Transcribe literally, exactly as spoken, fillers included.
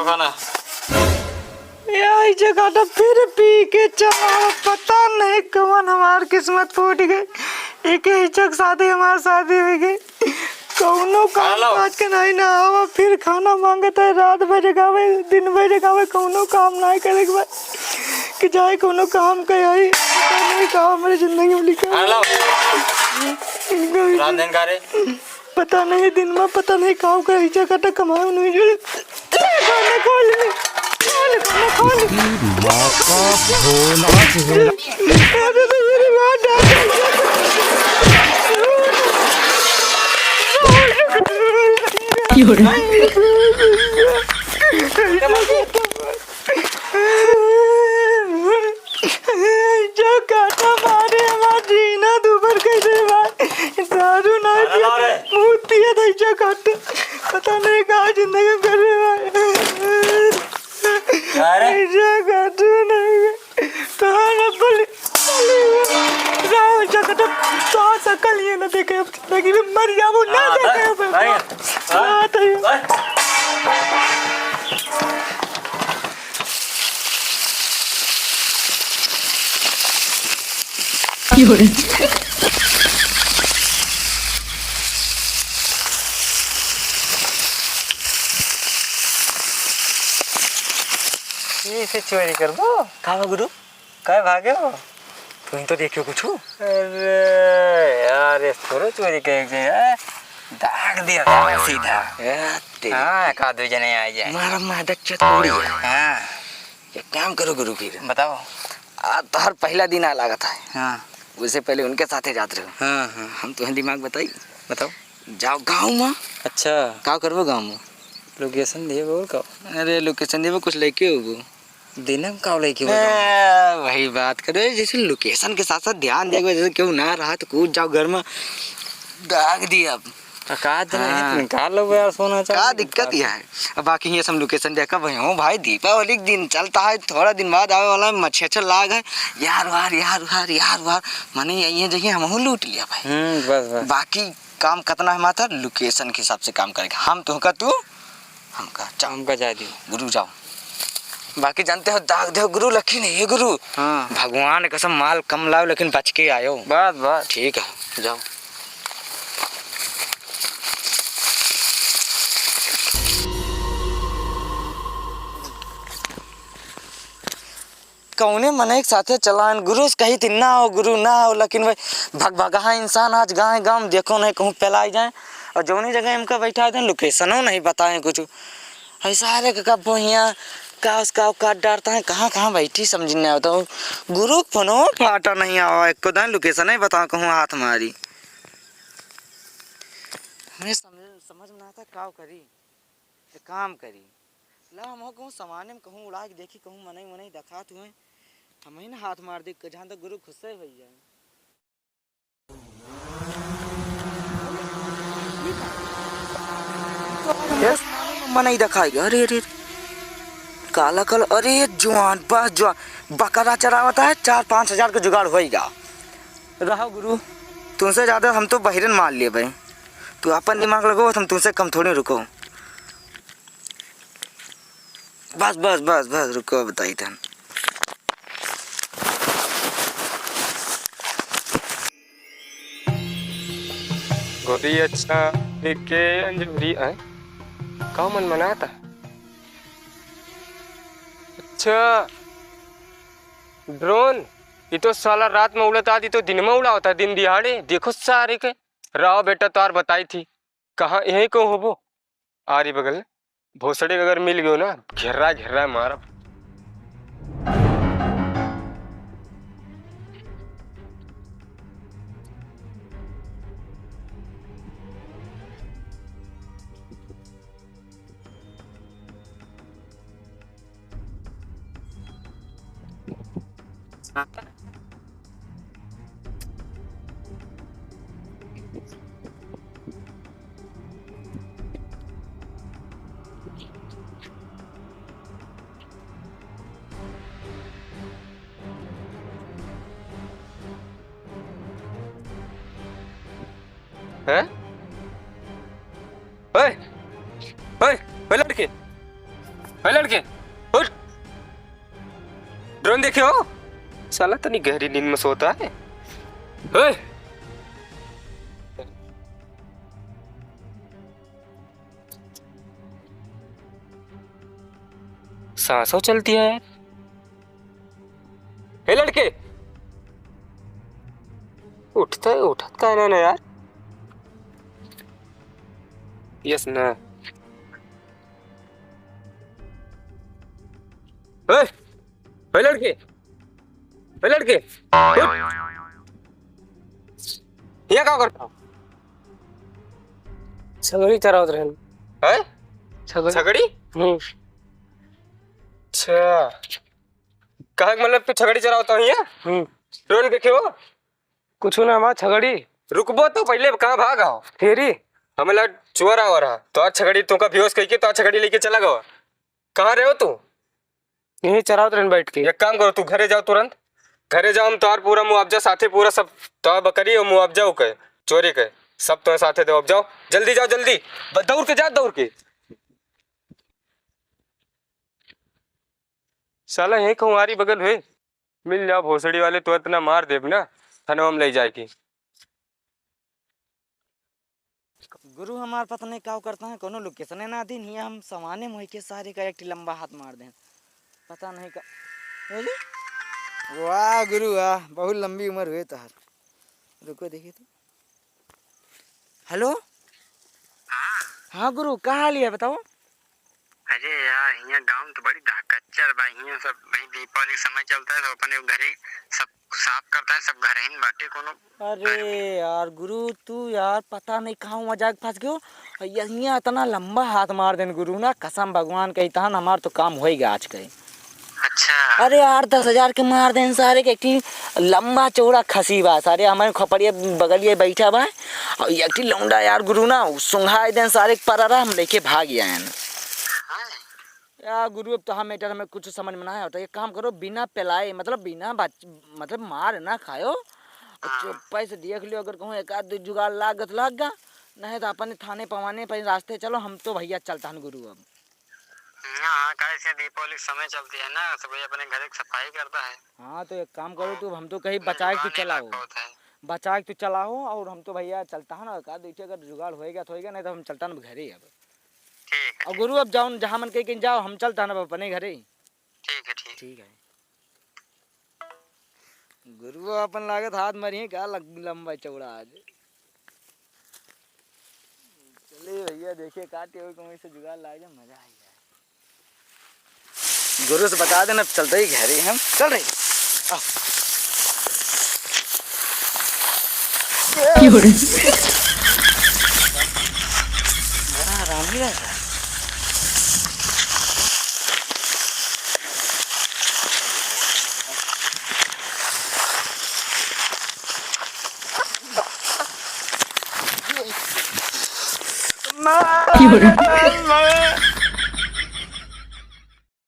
खाना। या हिचक आटा फिर पी के चला, पता नहीं कौन हमार किस्मत फूट गई। एक हिचक साथे हमार शादी हो गई। कौनो काम हेलो। काज के नहीं ना आवा, फिर खाना मांगत है, रात भर जगावे, दिन भर जगावे, कौनो काम नहीं करे के बाद कि जाए कौनो काम के आई। पता नहीं का हमारे जिंदगी में लिखा है। हेलो। रात दिन का रे? पता नहीं दिन में, पता नहीं का ओकर हिचक आटा कमाए नहीं जो। खोल, खोल, खोल, खोल। माँ का भोला चेहरा। अरे तो मेरी माँ डांट। जो काटा मारे हमार जीना दूभर कैसे भाई। दारू ना पिया, मूत पिया था जो काटा। पता नहीं कहाँ जिंदगी में कर रहे भाई। अरे। जो काटा नहीं। तो हम बोले, राव जो काटा, तो सकल ये ना देखे। लेकिन मर जाबो ना हाँ, देखे बस, अब। भाई, हाँ, हाँ, तो ये बस। ये से चोरी करबो? का बा गुरु? काय भागे हो? तुम तो देखियो कुछ। अरे यार, ये थोड़ो चोरी करे के है। दाग दिया था सीधा। ए, तेरी हाँ, एक आध दो जने आ जाए। मारा मादक चतुरी। हाँ। एक काम करो गुरु फिर। बताओ। आज तोहर पहला दिन आ लागत है। हाँ। उससे पहले उनके साथे जात रहो। हाँ, हाँ। हम तुम्हें दिमाग बताई। बताओ। जाओ गाँव में। अच्छा। का करबो गाँव में? Location दिए बोल का? अरे location दिए, कुछ लेके होबो। दिने में का लेके होबो? ए, वही बात करे, जैसे location के साथ साथ ध्यान देबो, जैसे केहू ना रहा तो कूद जाओ घर में, दाग दिया। आ, का दिन है, हाँ। निकाल लो यार, सोना चांदी का दिक्कत निकाल। यह है। अब बाकी ये सब location देखा भाई, हो भाई, दीपावली के दिन चलता है, थोड़ा दिन बाद आवे वाला है, मच्छर लाग है, यार वार, यार वार, यार वार, माने यही है जगह हमहू लूट लिया भाई। हम्म, बस, बस। बाकी काम कतना है माता, location के हिसाब से काम करेगा। हम तुहका, तू हमका, चल। हमका जाए दियो। गुरु जाओ। बाकी जानते हो, दाग दे गुरु, लखी नहीं है गुरु। हाँ। भगवान कसम, माल कम लाओ लेकिन बच के आयो। बस, बस। ठीक है, जाओ। कौने मनई के साथे चलाएन, गुरु से कही थी, "ना हो गुरु, ना हो," लेकिन वही भगभगहा इंसान आज गाँव गाँव देखो नहीं कहूँ फैलाई जाए, और जौनी जगह हमका बैठा दें, location-ओ नहीं बताएं कुछ। ऐसा रे कब हियाँ का उसका औकात डारता है, कहाँ कहाँ बैठी समझ नहीं आवता। गुरु के फोनो फाटा नहीं आवा, एको दान location नहीं बताओ कहूँ हाथ मारी। हमें समझ, समझ में ना आता का करी। एक काम करी, ला हम कहूँ समाने में कहूँ उड़ा के देखी, कहूँ मनई मनई देखात हुए, हम ही ना हाथ मार दे, जहाँ तक गुरु खुश से होई जाए। मनई देखाई, अरे, अरे, काला, काला, अरे, जवान, बस जवान, बकरा चरावत है, चार पाँच हजार के जुगाड़ होइगा। रहो गुरु, तुमसे ज्यादा हम तो बहिरन मार लिए भाई। तू अपन दिमाग लगाओ, हम तुमसे कम थोड़ी रुको। बस, बस, बस, बस, रुको, बताई तन। गोरी अच्छा, देख के अंजोरी आए। का मन मनाता? अच्छा, drone, ये तो साला रात में उड़ता, ये तो दिन में उड़ावता, दिन दिहाड़े। देखो सारे के। रहो बेटा, तार बताई थी। कहाँ यहीं को होबो? आरी बगल भोसड़ी अगर मिल गयो ना, घेर्रा घेर्रा मारब। हैं? ओए, ओए, ओए लड़के, ए लड़के, उठ। ड्रोन देखे हो? साला तनी गहरी नींद में सोता है। ओए! सांसों चलती है यार। ए लड़के, उठता है, उठत का ना, ना यार। यस ना। ए, ए लड़के, ए लड़के, उठ। ये का करता? छगड़ी चरावत रहन। हैं? छगड़ी। छगड़ी? हम्म। अच्छा। कहे के मतलब तू छगड़ी चरावत हो हियाँ? हम्म। ड्रोन देखे हो? कुछ ना, हमार छगड़ी। रुकबो तो पहले, कहाँ भाग आओ? फेरी। हमें लगा चोर आवा रहा, तो आज छगड़ी तुमका बेहोश कइके तो आज छगड़ी लेके चला गवा। कहाँ रहे हो तू? यहीं चरावत रहन बैठ के। एक काम करो, तू घरे जाओ तुरंत, घरे जाओ, हम तोहार पूरा मुआवजा साथे पूरा सब तोहार बकरी और मुआवजा ओके, चोरी के, सब तोहार साथे देव। अब जाओ, जल्दी जाओ, जल्दी, ब-, दौड़ के जाओ, दौड़ के। साला यहीं कहूँ आरी बगल हुए, मिल जाओ भोसड़ी वाले, तो इतना मार देब ना, थनवा में ले जाए के। गुरु हमार पता नहीं का करता है, कोनो लोकेशने ना दिन, हियाँ हम सवाने मोहि के सारे का एक ठी लंबा हाथ मार दें, पता नहीं का। अरे, वाह गुरु वाह, बहुत लंबी उम्र हुए तोहार। रुको देखिए तो। हेलो। हाँ। हाँ गुरु, का हाल है बताओ? अरे यार, हियाँ गाँव में तो बड़ी दहकच्चर बा। हियाँ सब भाई दीपावली के समय चलता है, सब अपने घरे सब साफ करता है, सब घर ही में बाटे कोनो। अरे यार गुरु, तू यार पता नहीं कहाँ हुआ जाके फंस गयो। हियाँ इतना लंबा हाथ मार देन गुरु ना, कसम भगवान कही तहन हमार तो काम होई गया आज के। अच्छा। अरे आठ दस हजार के मार देन सारे के, एक ठी लंबा चौड़ा खसी बा सारे, हमारे खोपड़िया बगलिए बैठा बा। और एक ठी लौंडा यार गुरु ना, उ सुंघाई देन सारे के पररा, हम लेके भाग आयन। हाँ। यार गुरु, अब तो हम मैटर हमें कुछ समझ में ना आवता। एक काम करो, बिना पेलाए, मतलब बिना बच-, मतलब मार ना खायो, हाँ। चुप्पे से देख लियो, अगर कहूँ एक आध दो जुगाड़ लागत लाग गा, नहीं तो अपने थाने पवाने पर रास्ते चलो, हम तो भैया चलता हन गुरु अब। हाँ, काहे से दीपावली के समय चलती है ना, सब अपने घर की सफाई करता है। हाँ, तो एक काम करो तू, हम तो कहीं बचाए के तू चलाओ, बचाए के तू चलाओ, और हम तो भैया चलता है ना, का देखिए अगर जुगाड़ होएगा तो होएगा, नहीं तो हम चलता ना घरे अब। ठीक है, और गुरु अब जाओ न, जहाँ मन कहीं कहीं जाओ, हम चलता ना अब अपने घरे। ठीक है, ठीक। ठीक है। गुरु अपन लागत हाथ मारिए का लग-, लंबा चौड़ा आज। चलिए भैया, देखिए काटे हुए कहीं से जुगाड़ लाग जाए, मजा आ जाए। गुरु से बता देना, चलते ही घरे हम चल रहे। आओ। क्यों रे? बड़ा आराम ही रहता है। क्यों रे?